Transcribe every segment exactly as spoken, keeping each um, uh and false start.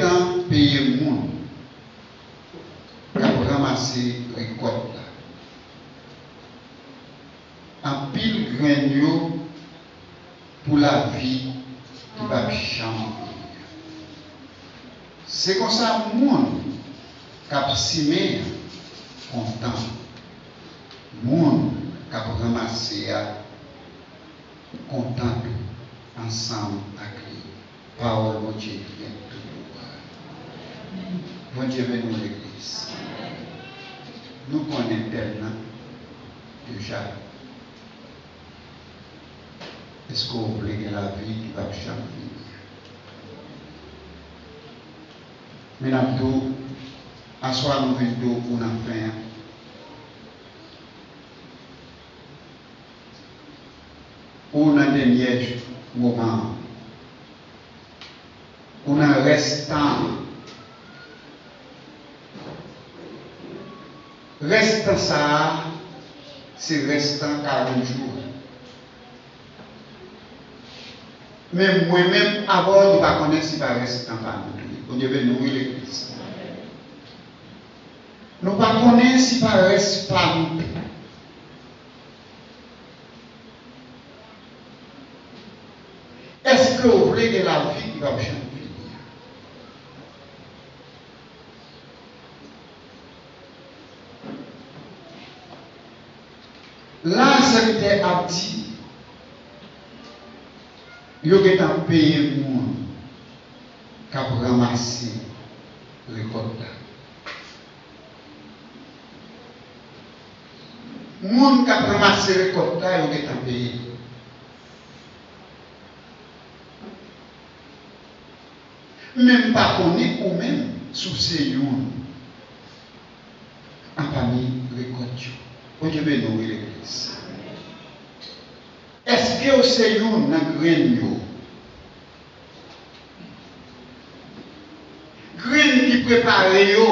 tan peye moun k ap ranmase rekòt la. Anpil grenn yo pou lavi ki p ap janm fini. Se konsa moun k ap simen an kontan, moun k ap ranmase a kontan tou ansanm ak li. Pawòl Bondye ki gen tout pouvwa. Bondye beni w, legliz. Nou konnen tèm nan deja. Èske w vle gen lavi ki p ap janm fini? Men n ap di w, aswè a nou vin di w ou nan fen an. Ou nan dènyè moman an. Ou nan rès tan an. Rès tan sa a, se rès tan karant jou. Men mwen menm avè w, nou pa konnen si pa rès tan pa nou tou. Bondye beni w, wi, legliz. Nou pa konnen si pa rès pa nou tou. Èske w vle gen lavi ki p ap janm fini an? La, sèvitè ap di, yo gentan peye moun k ap ranmase rekòt la. Moun k ap ranmase rekòt la, yo gentan peye. Men m pa konnen ou menm si w se youn anpami rekòt yo. Bondye beni w, wi, legliz. Èske w se youn nan grenn yo? Grenn ki prepare yo.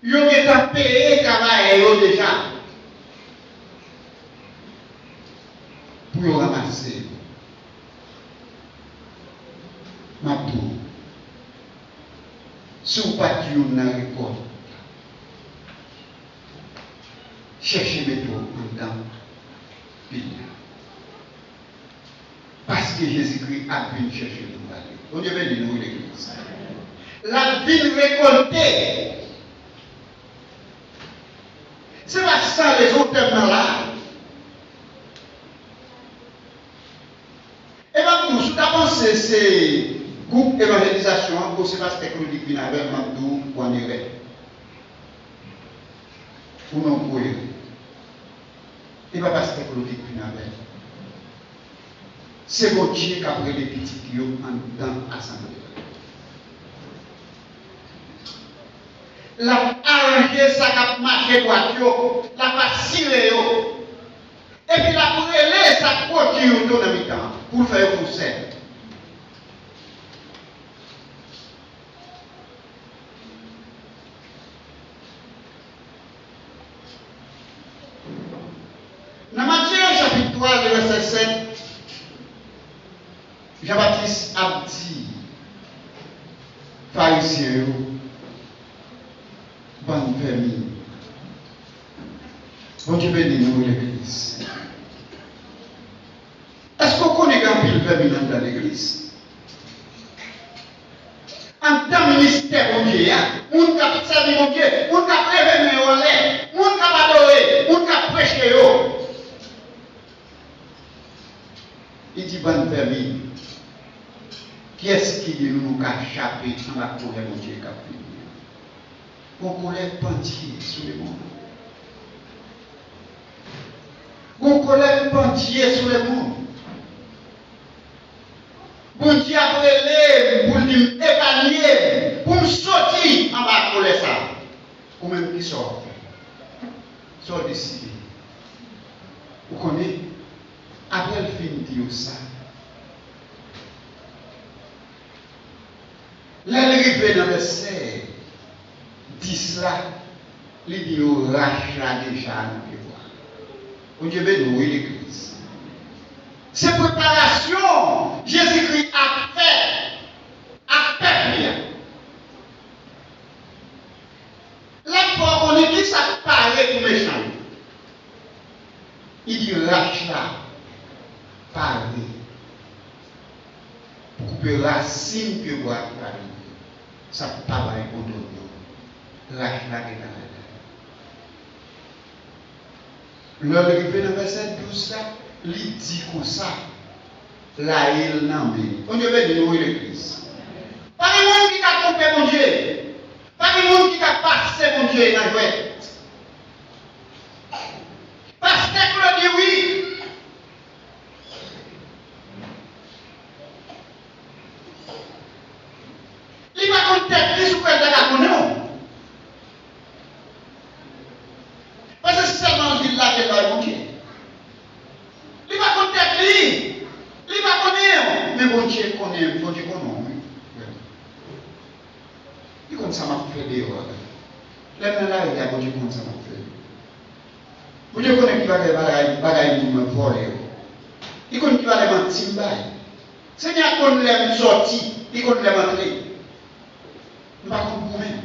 Yo gentan peye travayè yo deja pou yo ranmase yo. M ap di w, si w pa t youn nan rekòt, chèche mete w anndan pil la. Paske Jezikri ap vin chèche nou pale. Bondye beni nou, wi, legliz. L ap vin rekòlte. Se pa san rezon tèm nan la. E m ap di w, si w ta panse se gwoup evanjelizasyon an, ou se pastè Claudy k vin avè l, m ap di w, ou an erè. Ou nan gwo erè. E pa pastè Claudy k vin avè l. Se Bondye k ap rele pitit yo anndan asanble a. L ap aranje sa k ap mache dwat yo, l ap asire yo. Epi l ap rele sa k pwodui yo tou nan mitan an pou l fè yo fè yon sèl. Nan Matye chapit twa, vèsè sèt, Jan Batis ap di Farizyen yo, bann vèmin. Bondye beni nou, legliz. Èske w konnen gen anpil vèmin anndan legliz? Anndan ministè Bondye a, moun k ap sèvi Bondye, moun k ap leve men yo anlè, moun k ap adore, moun k ap preche yo. Li di, bann vèmin, kiyès ki di nou nou ka chape anba kolè Bondye k ap vini an? Gon kolè pandye sou lemonn. Gon kolè pandye sou lemonn. Bondye ap rele m pou l di m epanye m, pou m soti anba kolè sa a. Ou menm, kisa w ap fè? Sa w deside? Ou konnen, apre l fin di yo sa, lè l rive nan vèsè dis la, li di yo, rach la deja nan pyebwa. Bondye beni w, wi, legliz. Aksyon Jezikri ap fè ak pèp li a. L ap fè w konnen kisa k pare pou mechan yo. Li di rach la pare pou koupe rasin pyebwa ki pa rive. Sa k pa bay bon dònn yo. Rach la gentan la. Lè l rive nan vèsè douz la, li di konsa, laye l nan men li. Bondye beni nou, wi, legliz. Pa gen moun ki ka twonpe Bondye. Pa gen moun ki ka pase Bondye nan jwèt. Pastè Claudy, wi. Li pa konn tèt li, si w kwè l ta ka konnen w. Paske se sèlman anvi l lage l bay Bondye. Li pa konn tèt li. Li pa konnen w. Men Bondye konnen, Bondye konnen w, wi. Li konn sa m ap fè deyò a. Lè m nan lari a, Bondye konn sa m ap fè. Bondye konnen ki bagay, bagay, bagay moun mwen vòlè yo. Li konn ki valè manti m bay. Senyè a konn lè m sòti, li konn lè m antre. M pa konn goumen.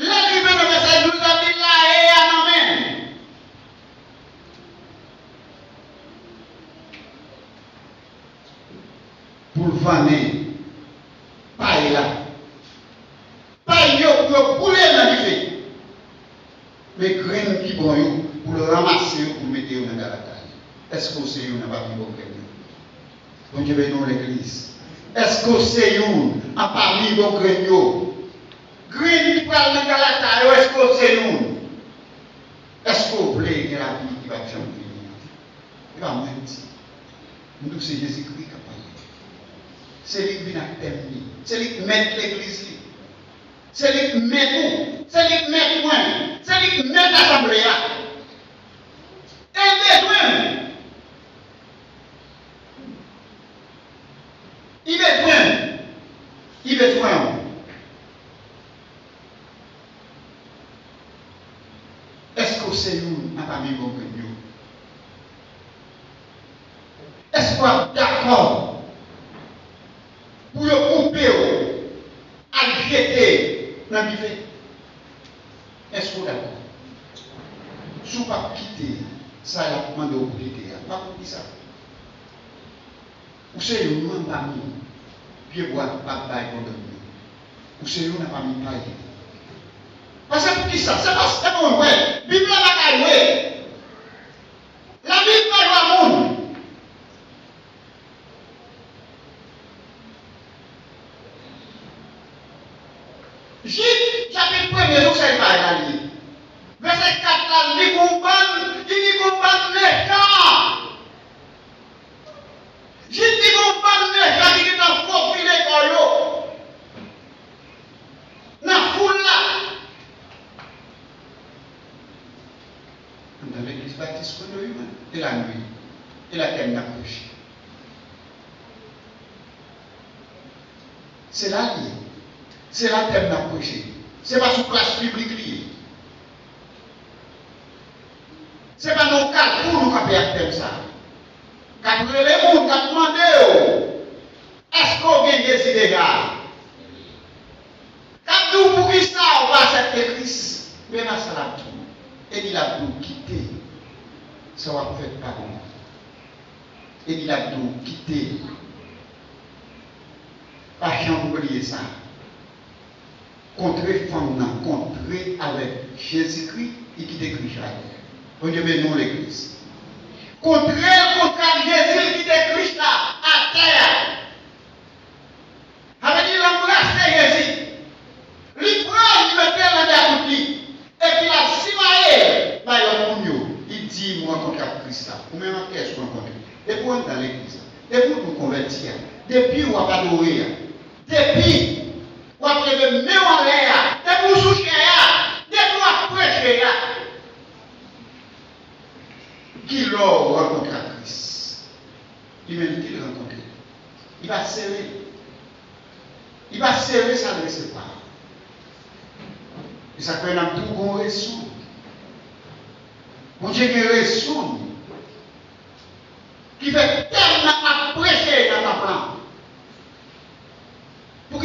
Lè l rive nan vèsè douz la, li laye a nan men l. Pou l vannen pay la. Pay yo pou yo boule nan dife. Men grenn ki bon yo, pou l ranmase yo, pou l mete yo nan galatay. Èske w se youn nan pami bon grenn yo? Bondye beni w, legliz. Èske w se youn nan pami bon grenn yo? Grenn ki pral nan galatay yo, èske w se youn? Èske w vle gen lavi ki p ap janm fini an? E pa mwen m di. M di w se Jezikri k ap pale. Se li k vin ak tèm li. Se li k mèt legliz li. Se li k mèt ou. Se li k mèt mwen. Se li k mèt asanble a. E l bezwen m. Li bezwen m. Li bezwen w. Èske w se youn nan pami bon grenn yo? Èske w ap dakò pou yo koupe w, al jete nan dife? Èske w dakò? Si w p ap kite sa y ap mande w pou kite a, w ap kite sa. Ou se youn nan pami pyebwa k p ap bay pwoblèm yo. Ou se youn nan pami pay yo. Paske poukisa? Se paske mwen wè Bib la pa ka jwe. Labib pa jwe a moun. Jid chapit premye, sou sa l pale la li ye. Vèsè kat la, li di gon bann, li di gon bann mechan. Jid di gon bann mechan ki gentan fofile kò yo nan foul la. Anndan legliz batis Kodo wi mwen. E la nou ye. E la tèm n ap preche. Se la li ye. Se la tèm n ap preche. Se pa sou plas piblik li ye. Se pa nan yon kafou nou kanpe ak tèm sa a. K ap rele moun, k ap mande yo, èske w gen Jezi deja? K ap di w poukisa w pa aksepte Kris. Men pa sa l ap di w. E li l ap di w kite sa w ap fè k pa bon. E li l ap di w kite. Pa janm bliye sa. Kontre fanm nan kontre avèk Jezikri, li kite Kris la atè. Bondye beni w, legliz. Kontre l kontre ak Jezi, li kite Kris la atè a. Sa vle di, l anbrase Jezi. Li pran l, li mete l nan dyakout li. Epi l ap simaye l bay lòt moun yo. Li di, "M rankontre ak Kris la." Ou menm ak kiyès ou rankontre? Depi w anndan legliz la, depi w konvèti a, depi w ap adore a, depi w ap leve men w anlè a, depi w sou chè a, depi w ap preche a, kilè w rankontre ak Kris? Li menm ki l rankontre. Li pa sere. Li pa sere sa l resevwa. E sa k fè n ap di w gon reson. Bondye gen reson.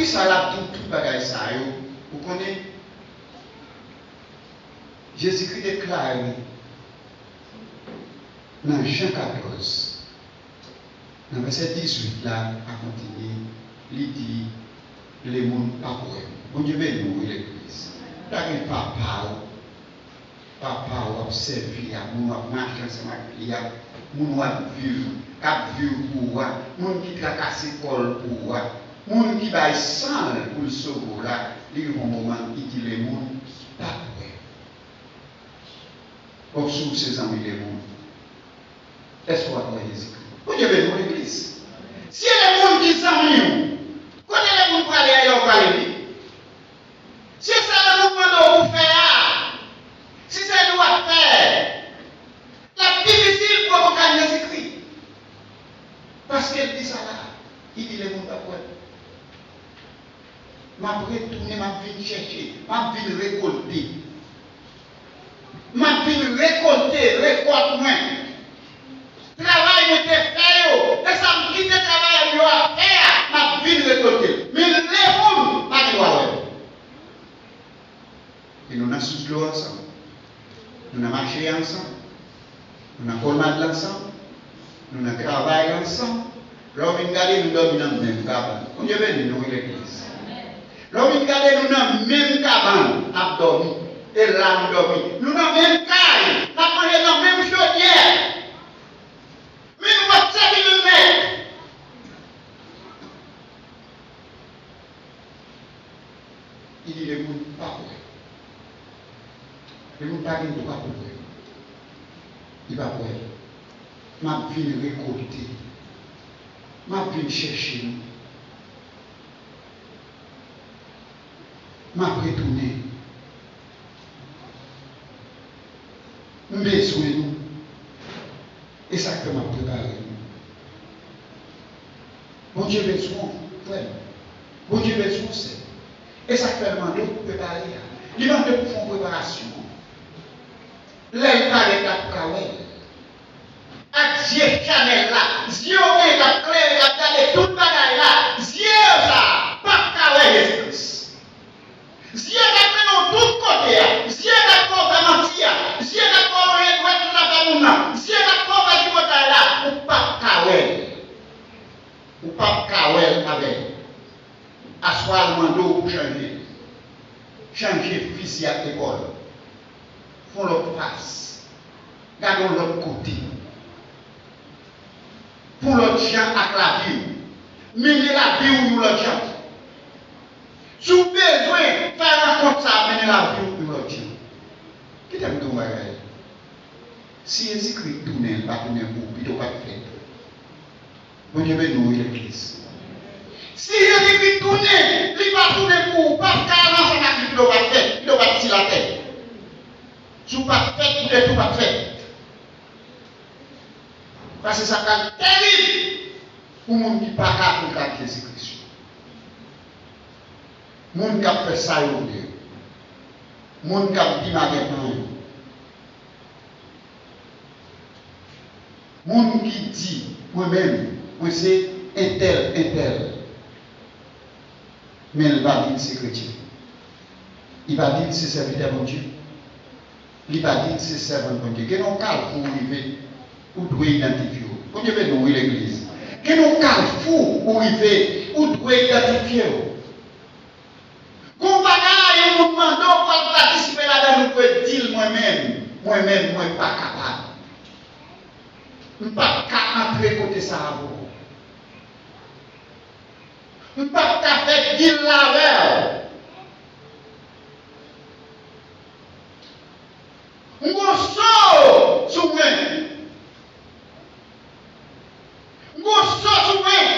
sa l ap di w tout bagay sa yo, ou konnen, Jezikri deklare nan Jan katòz, nan vèsè dizuit la, a kontinye, li di, lemonn p ap wè m. Bondye beni w, wi, legliz. Pa gen papa w, papa w ap sèvi a, moun w ap mache ansanm ak li a, moun w ap viv, k ap viv pou ou a, moun ki trakase kò l pou ou a, moun ki bay san l pou l sove w la, li rive yon moman, li di lemonn p ap wè. Donk, si w se zanmi lemonn, èske w ap wè Jezikri? Bondye beni w, legliz. Si e lemonn ki zanmi w, kote lemonn prale a, lè w prale li? Si se lemonn mande w pou fè a, si se li w ap fè, l ap difisil pou w konprann Jezikri. Paske l di sa la, li di lemonn p ap wè l. M ap retounen, m ap vin chèche, m ap vin rekolte. M ap vin rekolte rekòt mwen. Travay mwen te fè yo, e sa m kite travay yo ap fè a, m ap vin rekolte l. Men lemonn pa gen dwa wè l. E nou nan sous dlo ansanm. Nou nan mache ansanm. Nou nan kolmad la ansanm. Nou nan travay la ansanm. Lè w vin gade, nou dòmi nan menm kabann. Bondye beni nou, wi, legliz. Lè w vin gade, nou nan menm kabann n ap dòmi. E la nou dòmi. Nou nan menm kay. N ap manje nan menm chodyè. Men nou p ap sèvi menm mèt. Li di lemonn p ap wè l. Lemonn pa gen dwa pou l wè l. Li p ap wè l. M ap vin rekolte. M ap vin chèche nou. M ap retounen. M bezwen nou. E sa k fè m ap prepare nou. Bondye bezwen w, frè m. Bondye bezwen w, sè m. E sa k fè l mande w pou prepare a. Li mande w pou fè yon preparasyon. Lè l parèt la pou ka wè l. Ak zye chanèl la, zye w genyen k ap klere, k ap gade tout bagay la, zye sa a p ap ka wè Jezi Kris. Zye k ap mennen w tout kote a, zye k ap fè w fè manti a, zye k ap fè w lonje dwèt sou zafè moun nan, zye k ap fè w fè tripotay la, ou p ap ka wè l. Ou p ap ka wè l avè l. Aswè a l mande w pou chanje l. Chanje fizi ak epòl. Fè yon lòt fas. Gade yon lòt kote. Fè yon lòt jan ak lavi w. Mennen lavi w yon lòt jan. Si w bezwen fè rankont sa a, mennen lavi w yon lòt jan. Kite m di w yon bagay. Si Jezikri tounen, li pa tounen pou ou, pito pa t fèt. Bondye beni w, wi, legliz. Si Jezikri tounen, li pa tounen pou ou, pa t ka al ansanm ak li, pito pa t fèt, pito pa t sou latè. Si w pa t fèt, poutèt ou pa t fèt. Paske sa pral terib pou moun ki pa ka akonprann Jezi Kris yo. Moun k ap fè sa yo vle yo. Moun k ap di magèt nan yo. Moun ki di, mwen menm, mwen se entèl, entèl. Men l pa di l se kretyen. Li pa di l se sèvitè Bondye. Li pa di l se sèvant Bondye. Gen yon kalfou ou rive, ou dwe idantifye w. Bondye beni w, wi, legliz. Gen yon kalfou ou rive, ou dwe idantifye w. Gon bagay yon moun mande w pou al patisipe ladan l, ou dwe di l, mwen menm, mwen menm, mwen pa kapab. M p ap ka antre kote sa a avè w. M p ap ka fè dil la avè w. M gon so sou mwen. M gon so sou mwen.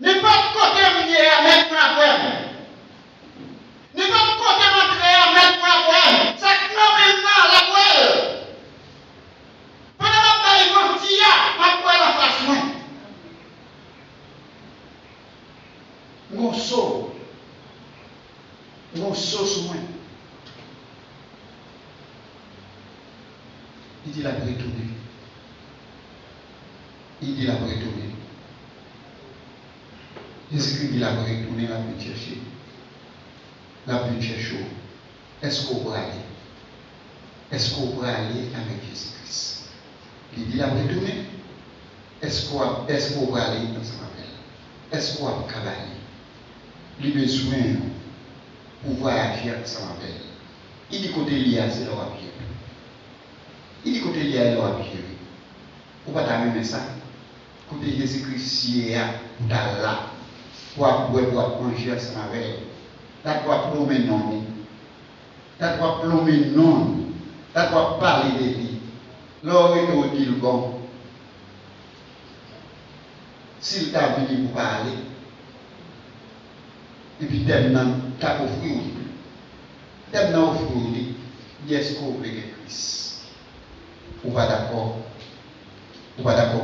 Nenpòt kote m ye a, mèt mwen ap wè m. Nenpòt kote m antre a, mèt mwen ap wè m. Sa k nan men m nan, l ap wè l. Pandan m ap bay manti a, m ap wè l anfas mwen. M gon so. M gon so sou mwen. Li di l ap retounen. Li di l ap retounen. Jezikri di l ap retounen, l ap vin chèche w. L ap vin chèche w. Èske w prale? Èske w prale avèk Jezi Kris? Li di l ap retounen. Èske w ap, èske w prale ansanm avè l? Èske w ap ka ba li? Li bezwen w pou vwayaje ansanm avè l. Li di kote li ye a, se la w ap jere. Li di kote li ye a, e la w ap jere. Ou pa ta renmen sa? Kote Jezi Kris ye a, pou w ta la, pou w ap bwè, pou w ap manje ansanm avè l. Dat w ap lonmen non li. Dat w ap lonmen non li. Dat w ap pale de li. Lè w rete, w di l bon. Si l ta vini pou pale, epi tèm nan t ap ofri w li. Tèm nan ofri w li, di èske w vle gen Kris? Ou pa dakò? Ou pa dakò?